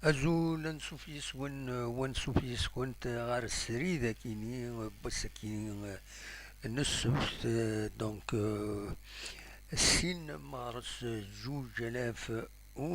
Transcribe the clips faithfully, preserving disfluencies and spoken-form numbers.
Azul, ansuf yes-wen, euh, wansuf yes-kent ɣer srid akini, euh, n wass-akini, euh, n ssebt, euh, donc, euh, sin mars, euh, zuǧ alaf u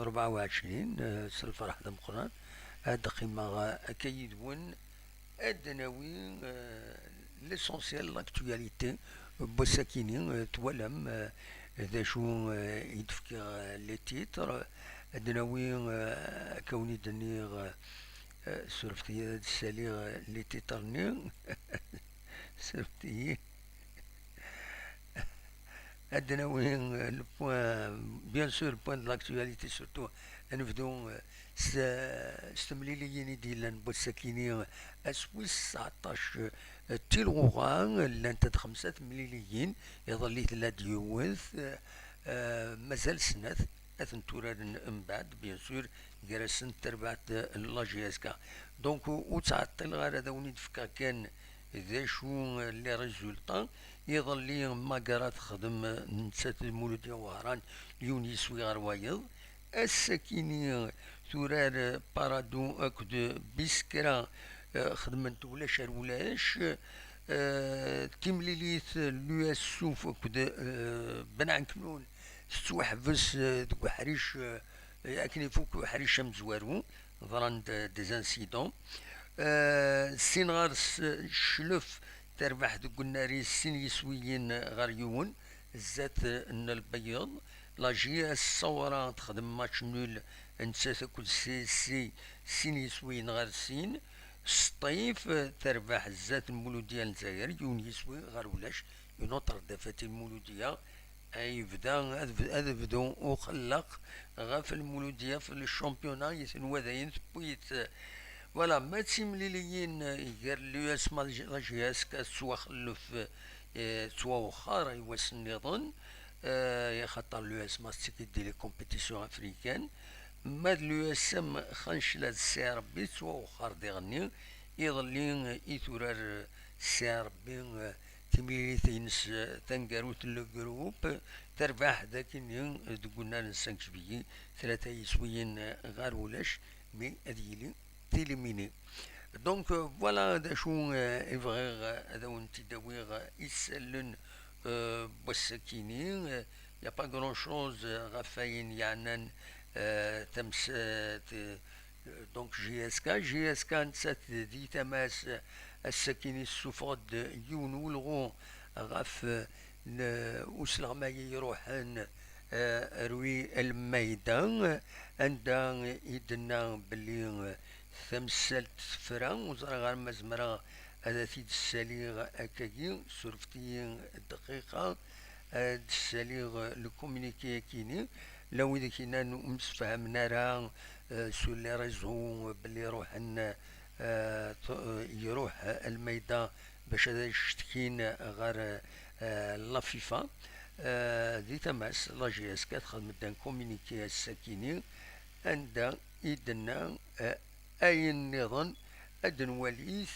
rebɛa u ɛecrin, euh, s lferḥ d ameqqran, ad qqimeɣ, euh, akka yid-wen, ad d-nawi, euh, l'essentiel, l'actualité n wass-akini, euh, twalam, euh, d acu, euh, i d-fkiɣ, euh, les titres, ad d-nawi, euh, akka wen-id-nniɣ, euh, euh, surfet-iyi ad d-ssaliɣ, euh, les titres-nni, surfet-iyi. Ad d-nawi, euh, le point, bien sûr, le point de l'actualité, surtout, ad nebdu, euh, s, s temliliyin i d-yellan n wass-akini, euh, ass wis tseɛṭac, euh, tilɣuɣa, llant-d xemsa temliliyin, iḍelli tella-d yiwet, euh, euh, mazal snat, ad tent-uraren mbeɛd, bien sûr, gar-asent terbaɛt n la J S K. Donc, ur ttɛeṭṭileɣ ara, ad awen-id-fkeɣ kan d acu, euh, les résultats. Iḍelli, Magara texdem, euh, nettat d Muludya Wehran, yiwen yiswi ɣer wayeḍ. Ass-akini, euh, turar, euh, Parado akked Biskra, euh, xedment ulac ar ulac. Euh, timlilit, euh, l'U S Suf akked, euh, Ben Ɛeknun tettwaḥbes, euh, deg uḥric, euh, akken ifuk uḥric amezwaru, ḍran-d, euh, des incidents. Euh, sin ɣer-s, euh, Cclef terbeḥ deg unnar-is sin yiswiyen ɣer yiwen, zdat, euh, n Lbeyyeḍ. La J S Sawra texdem match nul, nettat akked C S C, sin yiswiyen ɣer sin. Sṭif, euh, terbeḥ zdat n Muludya n Lezzayer, yiwen yiswi ɣer ulac, une autre défaite i Muludya. Ay yebda ad, ad bdu uxellaq ɣef Lmuludya f le championnat i tenwa dayen tewwi-t. Voilà, ma d timliliyin gar l'U S M A d la J S K tettwaxellef, eh, tettwawexxer i wass nniḍen, eh, axaṭer l'U S M A tettiki-d di les compétitions africaines, ma d l'U S M Xancla d Sɛiṛebbi tettwawexxer diɣenni, iḍelli i turar Sɛiṛebbi, eh, timlilit-ines, eh, taneggarut n le groupe, terbeḥ dakini, eh, deg unnar n cinq juillet, tlata yiswiyen, eh, ɣer ulac, mi ad yili tilimini. Donc, euh, voilà d acu, euh, i bɣiɣ, euh, ad awen-t-id-awiɣ, euh, isallen, euh, n wass-akini. Euh, y a pas grand-chose, euh, ɣef wayen yeɛnan, euh, tamsalt, euh, donc J S K. J S K nettat di tama-s, euh, ass-akini tessufeɣ-d yiwen n ulɣu ɣef, euh, n usleɣmay i iruḥen, eh, ar Wi Lmayda, anda i d-tenna belli, eh, tamsalt tefra, ur ẓriɣ ara ma zemreɣ ad t-id-ssaliɣ akkagi, surfet-iyi dqiqa, ad d-ssaliɣ le communiqué-akini, la wid i k-yennan ur msefhamen ara, eh, sur les réseaux, belli ruḥen, eh, t-, eh, iruḥ Lmayda bac ad as-cetkin ɣer, eh, la FIFA. Eh, di tama-s, la J S K texdem-d un communiqué ass-akini, anda i d-tenna, eh, ayen nniḍen, ad nwali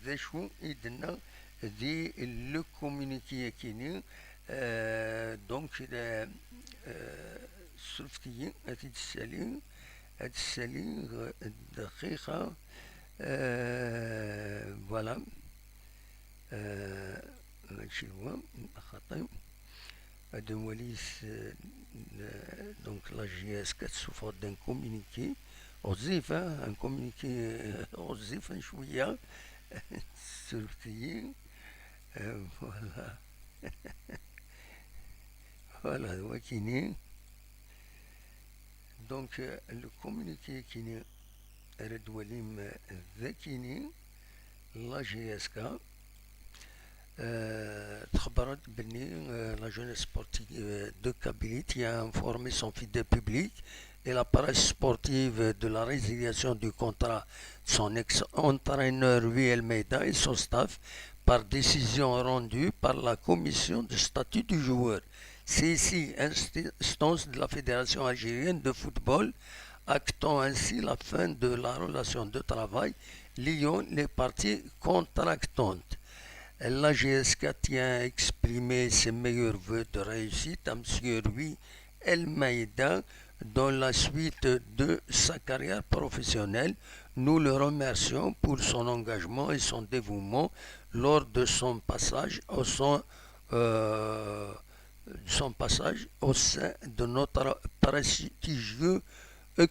d acu i d-tenna di le communiqué-akini. Eh, donc, eh, surfet-iyi, ad t-id-ssaliɣ, ad t-ssaliɣ dqiqa. Eh, voilà. Euh, mačči d wa, xaṭi. Ad nwali s, euh, donc la J S K tessufeɣ-d un communiqué. Ɣezzif, hein, un communiqué, euh, ɣezzif, un cwiya. Surfet-iyi. Euh, voilà. Voilà, d wakini. Donc, euh, le communiqué-akini ara d-twalim, euh, d akini, la J S K, euh, txebber-d belli, euh, la jeunesse sportive, euh, de Kabylie tient à informer son fidèle public et la presse sportive de la résiliation du contrat de son ex-entraîneur Wi Lmayda et son staff par décision rendue par la commission de statut du joueur, saisie instance de la Fédération algérienne de football, actant ainsi la fin de la relation de travail liant les parties contractantes. La J S K tient à exprimer ses meilleurs vœux de réussite à Monsieur Wi Lmayda dans la suite de sa carrière professionnelle. Nous le remercions pour son engagement et son dévouement lors de son passage au sein, euh, son passage au sein de notre prestigieux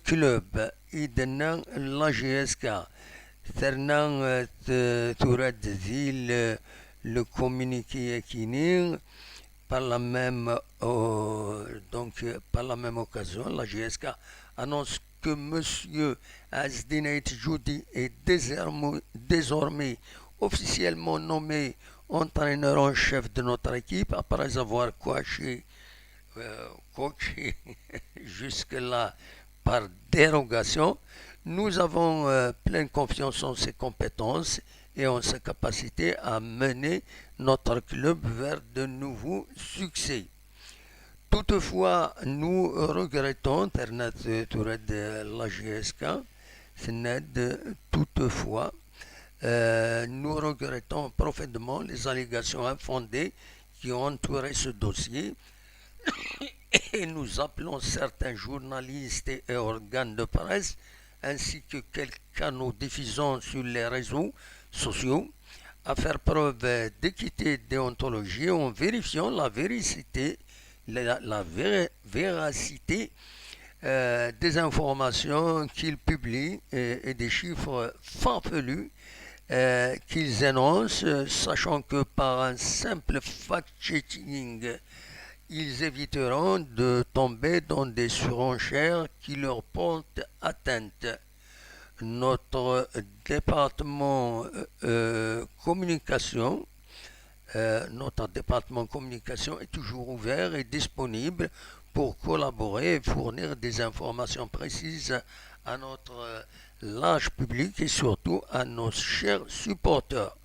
club. I d-yenna l'A J S K. Terna, euh, t-, tura-d di le, le communiqué-akini, par la même, euh, donc, euh, par la même occasion, l'A J S K annonce que Monsieur Azedine Aït Djoudi est désormais, désormais officiellement nommé entraîneur en chef de notre équipe après avoir coaché, euh, coaché jusque-là par dérogation. Nous avons, euh, pleine confiance en ses compétences et en sa capacité à mener notre club vers de nouveaux succès. Toutefois, nous regrettons, terna-d tura-d l'A J S K, tenna-d, toutefois, euh, nous regrettons profondément les allégations infondées qui ont entouré ce dossier et nous appelons certains journalistes et organes de presse ainsi que quelques canaux diffusant sur les réseaux sociaux à faire preuve d'équité déontologique en vérifiant la véracité, la, la vé-, véracité, euh, des informations qu'ils publient et, et des chiffres farfelus, euh, qu'ils énoncent, euh, sachant que par un simple fact-checking, ils éviteront de tomber dans des surenchères qui leur portent atteinte. Notre département, euh, communication, euh, notre département communication est toujours ouvert et disponible pour collaborer et fournir des informations précises à notre, euh, large public et surtout à nos chers supporters.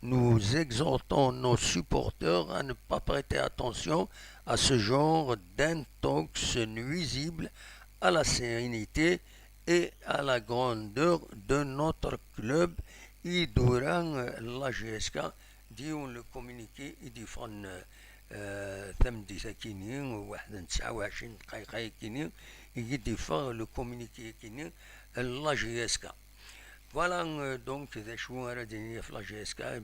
Nous exhortons nos supporters à ne pas prêter attention à ce genre d'intox nuisible à la sérénité et à la grandeur de notre club. I d-tura l'A J S K di yiwen le communiqué i d-yeffɣen, euh, tameddit-akini, waḥed n tesɛa u ɛecrin dqayeq akini, i d-yeffeɣ le communiqué-akini n l'A J S K. Voilà, euh, donc, d acu ara d-nini ɣef l'A J S K,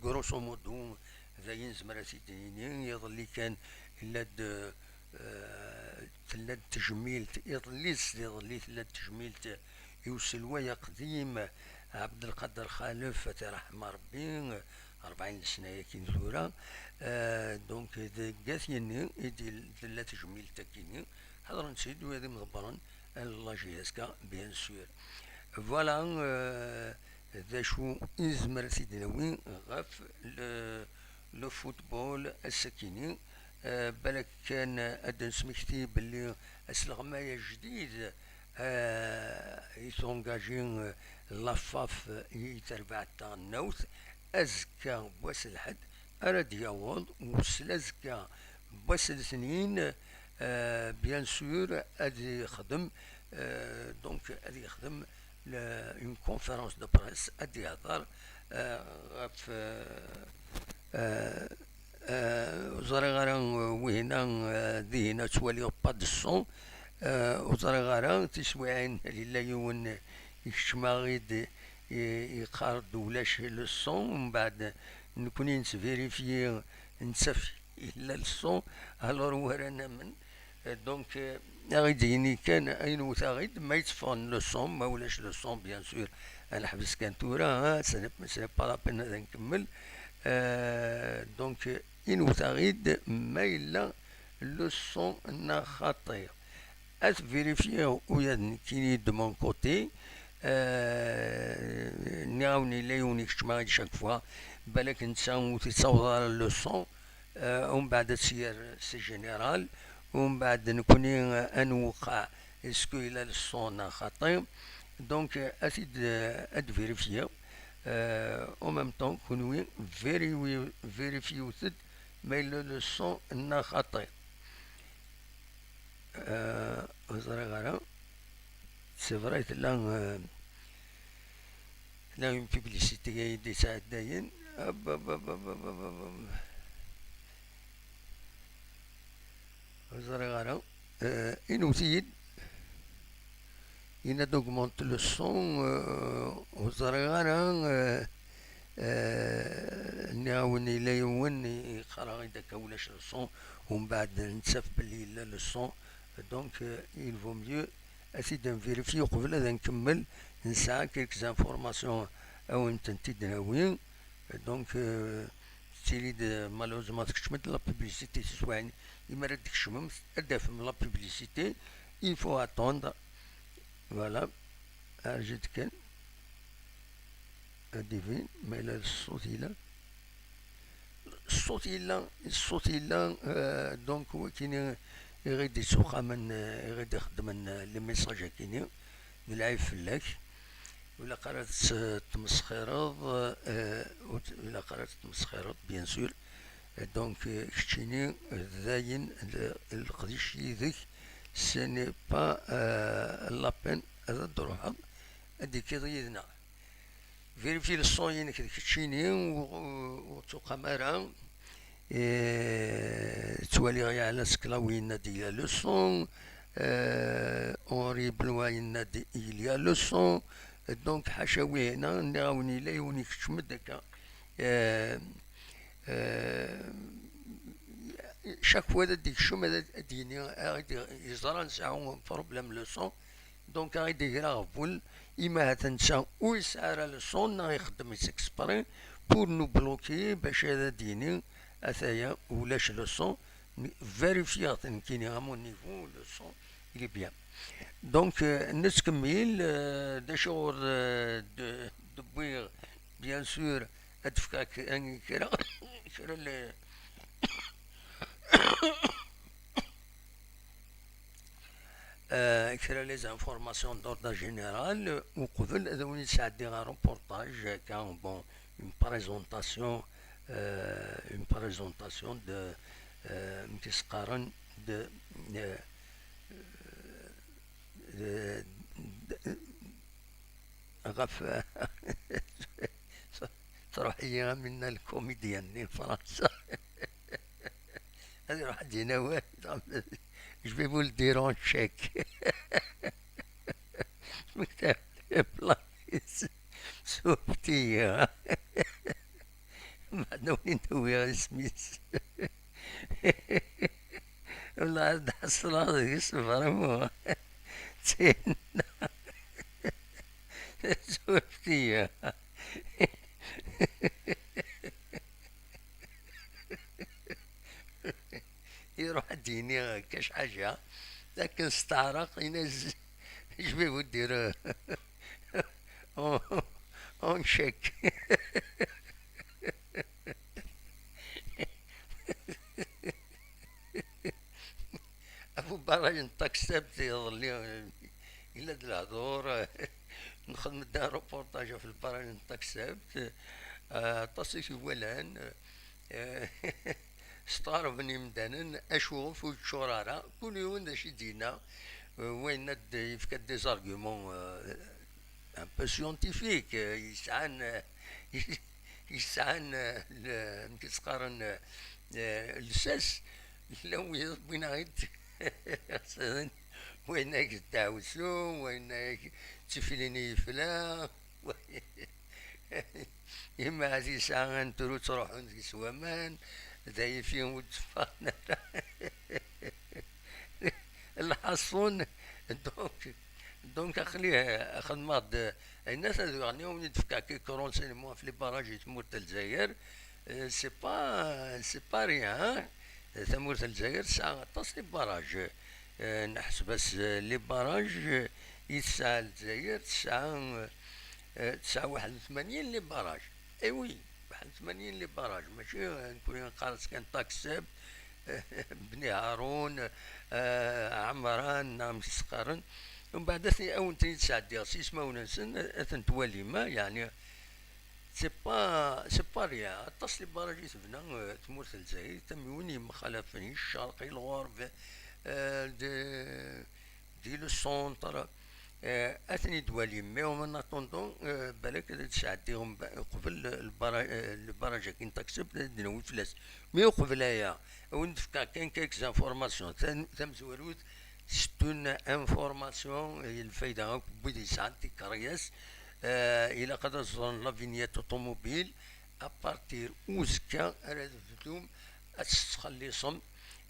grosso modo, d ayen nezmer ad t-id-nini. Iḍelli kan, yella-d, euh, tella-d tejmilt, iḍelli s iḍelli tella-d tejmilt i uselway aqdim Ɛebdelqader Xalef, ad t-iṛḥem Ṛebbi, rebɛin n ssna-yagi tura. Euh, donc, deg At Yanni i d-, tella tejmilt-agi-nni. Ḥeḍren-tt-id wid imḍebbren n l'A J S K, bien sûr. Voilà, euh, d acu i nezmer ad t-id-nawi ɣef le, le football ass-akini. Euh, balak kan ad d-nesmekti belli asleɣmay ajdid, euh, i tungaji, euh, la faf i terbaɛt taɣelnawt, azekka n wass lḥedd ara d-yaweḍ, u s lazekka n wass letnin, euh, bien sûr, ad yexdem, euh, donc, ad yexdem le, une conférence de presse, ad d-yehder, euh, ɣef, euh, euh, euh, ur ẓriɣ ara, euh, wihina, euh, dihin ad twaliɣ pas de son, euh, ur ẓriɣ ara, tiswiɛin, yella yiwen ikeččem-aɣ-id, i-, yeqqar-d ulac le son, mbeɛd nekni nettvérifier, nettaf yella le son, alors ur ara namen. Euh, donc, euh, aɣ-id-yini kan, inwet-aɣ-id ma yetteffɣen le son, ma ulac le son, bien sûr, ad neḥbes kan tura, hein, ce n'est, ce n'est pas la peine ad nkemmel. Euh, donc, euh, inwet-aɣ-id ma yella le son neɣ xaṭi. Ad vérifier ula d nekkini de mon côté. Euh, nniɣ-awen yella yiwen ikeččem-aɣ-id chaque fois, balak netta ur t-yettaweḍ ara le son. Euh, umbeɛd ad tt-yerr c'est général, umbeɛd nekni, euh, ad nweqqa est-ce que yella le son neɣ xaṭi. Donc, euh, ad t-id, euh, ad vérifier. Euh, en même temps, kenwi vériwi-, vérifiewet-d ma yella le son neɣ xaṭi. Euh, ur ẓriɣ ara. C'est vrai, tella, euh, tella une publicité ay d-yesɛeddayen. Hop, hop, hop. Ur ẓriɣ ara. Euh, inwet-iyi-d. Yenna-d augmente le son, euh, ur ẓriɣ ara, euh, euh, nniɣ-awen yella yiwen yeqqar-aɣ-id akka ulac le son, umbeɛd nettaf belli yella le son, donc, euh, il vaut mieux ad t-id-nvérifier uqbel ad nkemmel, nesɛa quelques informations ad wen-tent-id-nawi, donc, euh, tettili-d, malheureusement, tkecmet-d la publicité, tiswiɛin, imi ara d-tkecmem, ad d-tafem la publicité, il faut attendre. Voilà. Arjit kan. Ad d-ibin ma yella d ṣṣut yella. Ṣṣut yella, ṣṣut yella, euh, donc, wikini i ɣ-id-ittuqamen, euh, i ɣ-id-ixeddmen, euh, les messages akini, d lɛib fell-ak. Ur ilaq ara ad tt-, tmesxireḍ, euh, ur t-, ur ilaq ara ad tt-tmesxireḍ, bien sûr. Donc, euh, keččini, euh, dayen, le-, leqdic yid-k, ce n'est pas, euh, la peine ad d-truḥeḍ, ad d-tekkiḍ yid-neɣ. Vérifier le son-inek d keččini, ur, ur, ur tuqam ara. Eh, ttwaliɣ yeɛla sklaw yenna-d il y a le son, eh, Henri Benoît yenna-d il y a le son, donc ḥaca wihina, nniɣ-awen yella yiwen ikeččem-d akka. Eh, eh, chaque fois ad d-ikcem ad, ad d-yini, ad d-yeẓra nesɛa problème le son, donc ad d-iger aɣbel, imi ahat netta ur yesɛi ara le son, neɣ ixeddem-itt exprès pour nous bloquer, bac ad d-yini, ataya, ulac le son, vérifier-t nekkini à mon niveau, le son, il est bien. Donc, euh, nettkemmil, euh, d acu ur, euh, d-, d-wwiɣ, bien sûr, ad d-fkeɣ k-, kra, kra le, euh, kra les informations d'ordre général, uqbel ad awen-id-sɛeddiɣ un reportage, euh, car, bon, une présentation, euh, une présentation de, euh, amek i s-qqaren, de, euh, de, de, ɣef, truḥ-iyi am winna le comédien-nni n Fransa. Ad iruḥ ad d-yini awal, je vais vous le dire en tchèque. Smektaɣ-d plan-is, surfet-iyi. Mbeɛd ad awen-d-awiɣ isem-is. Wala ad ḥeṣleɣ deg-s vraiment. Tin. Surfet-iyi. Iruḥ ad d-yini kac ḥaǧa, akken s taɛraqt, yenna-as, je vais vous dire, euh, en, en tchèque. Ɣef ubaraj n Taksebt iḍelli, yella-d lehdur, nxedm-d un reportage ɣef lbaraj n Taksebt, aṭas i t-iwalan, steɣraben yimdanen, acuɣef ur yeččur ara, kul yiwen d acu i d-yenna, wayen ad d-yefka des arguments, euh, un peu scientifiques, euh, yesɛan, euh, yesɛan, euh, le-, amek i s-qqaren, euh, euh, lsas, llan wiyaḍ wwin-aɣ-id wayen-agi d ddeɛwessu, wayen-agi d tiflin i yefla, yemma ad yesɛa antru ttruḥun deg-s waman, d ayfi ur d-ffɣen ara. Lḥaṣun, donc, donc, aql-i, eh, xedmeɣ-d, eh, ayen ad d-uɣen, ad wen-d-fkeɣ quelques renseignements ɣef les barrages di tmurt n Lezzayer. Eh, c'est pas, c'est pas rien, hein. Tamurt n Lezzayer tesɛa aṭas les barrages. Eh, neḥseb-as, eh, les barrages, eh, i tesɛa Lezzayer, tesɛa, eh, tesɛa waḥed u tmanyin les barrages. Eh oui, waḥed u tmanyin les barrages, mačči, eh, nekkni neqqar-as kan Taksebt, Bni Haṛun, eh, Ɛemran, neɣ amek i s-qqaren. Umbeɛd ad ten-, ad wen-ten-id-sɛeddiɣ s yismawen-nsen, ad ten-twalim, eh, yeɛni, c'est pas, c'est pas rien. Aṭas les barrages i tebna, eh, tmurt n Lezzayer, tamiwin yemxalafen, i ccerq, i lɣerb, eh, de, di le centre, eh, ad ten-id-twalim. Mais en attendant, eh, balak ad d-sɛeddiɣ mba-, uqbel lbara-, eh, lbaraj-agi n Taksebt, ad d-nawi fell-as. Mais uqbel aya, ad wen-d-fkeɣ kan quelques informations. Tam-, tamezwarut, c'est une information i lfayda akk n wid yesɛan tikeryas. Eh, ilaq ad ẓren la vignette automobile à partir uzekka ara tebdum ad tettxelliṣem,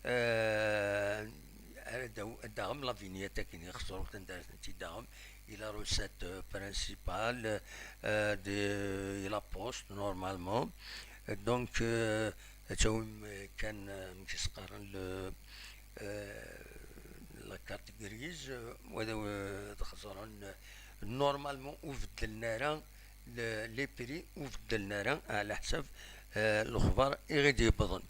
eh, ara d-, ad d-taɣem la vignette akken i xesrent anda ara tent-id-taɣem, i la recette principale, eh, de, i la poste normalement. Donc, eh, ad tawim, eh, kan, eh, amek i s-qqaren, le, eh, la carte grise, eh, wala, eh, ad xeẓren, eh, normalement ur beddlen ara le, les prix, ur beddlen ara ɛla ḥsab, eh, lexbar i ɣ-d-yewwḍen.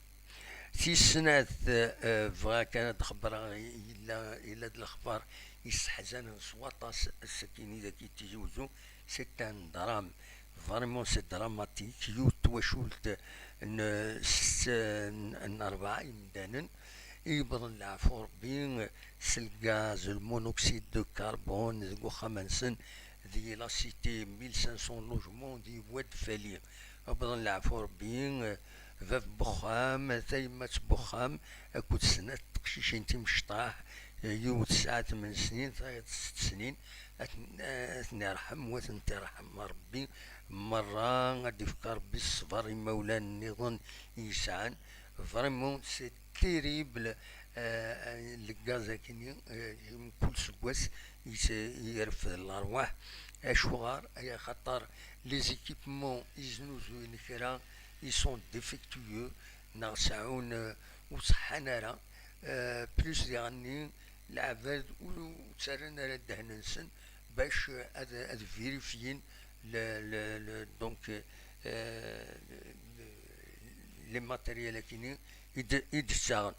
Tis snat, eh, bɣiɣ kan ad xebbreɣ, yella, yella-d lexbar yesseḥzanen s waṭas ass-agi-nni dagi Tizi Uzzu, c'est un drame. Vraiment, c'est dramatique. Yiwet twacult n, s-, n, n rebɛa yemdanen i yewwḍen leɛfu Rebbi s lgaz, le monoxyde de carbone deg uxxam-nsen di la cité, mille cinq cents logements di Wad Fali. Wwḍen leɛfu Rebbi, bab n uxxam, tayemmat n uxxam, akked snat teqcicin timecṭaḥ, yiwet tesɛa tmen snin, tayeḍ sett snin, ad ten-, ad ten-irḥem, wa ad ten-irḥem Rebbi merra, ad d-ifk Rebbi ṣṣber imawlan nniḍen i yesɛan. Vraiment, c'est terrible, euh, le gaz akini, euh, mkul seggas is-, ireffed lerwaḥ. Acuɣer? Ay axaṭer les équipements i znuzuyen kra, ils sont défectueux, neɣ seɛɛun, euh, ur ṣeḥḥan ara, euh, plus diɣenni leɛbad ur ttarran ara ddehn-nsen bac, euh, ad, ad vérifyin le, le, le, donc, euh, le, les matériels akini i d-, i d-ssaɣen.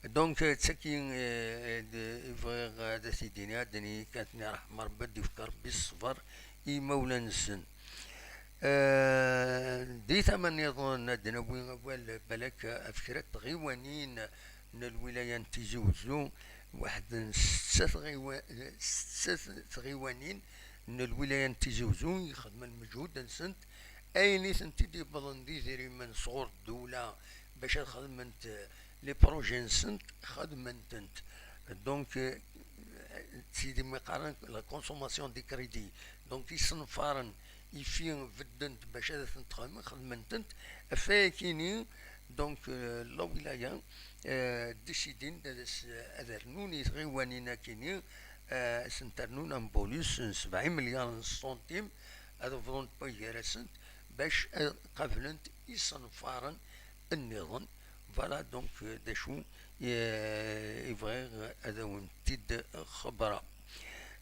Donc, euh, d tagi, euh, d-, i bɣiɣ ad t-id-iniɣ, ad d-nini kan ad ten-irḥem Rebbi, ad d-ifk Rebbi ṣṣber i imawlan-nsen. Euh, di tama nniḍen, ad d-nawi awal balak ɣef kra n tɣiwanin n lwilaya n Tizi Uzzu, waḥed n setta tɣiwa-, setta tɣiwanin n lwilaya n Tizi Uzzu i ixedmen lmeǧhud-nsent, ayen i tent-id-yewwḍen d idrimen sɣur ddula bac ad xedment, eh, les projets-nsent, xedmen-tent. Donc, eh, d tidi mi qqaren la consommation des crédits. Donc, isenfaren, ifi bedden-t bac ad tent-xedmen, xedmen-tent. Ɣef wayakini, donc, eh, la wilaya, eh, décidin-d ad as-, ad rnun i tɣiwanin akini, eh, ad sent-rnun un bonus n sebɛin milliards n centimes, ad bḍunt waygar-asent bac ad qablent isenfaren nniḍen. Voilà, donc, eh, d acu, eh, i bɣiɣ ad awen-t-id-xebbreɣ.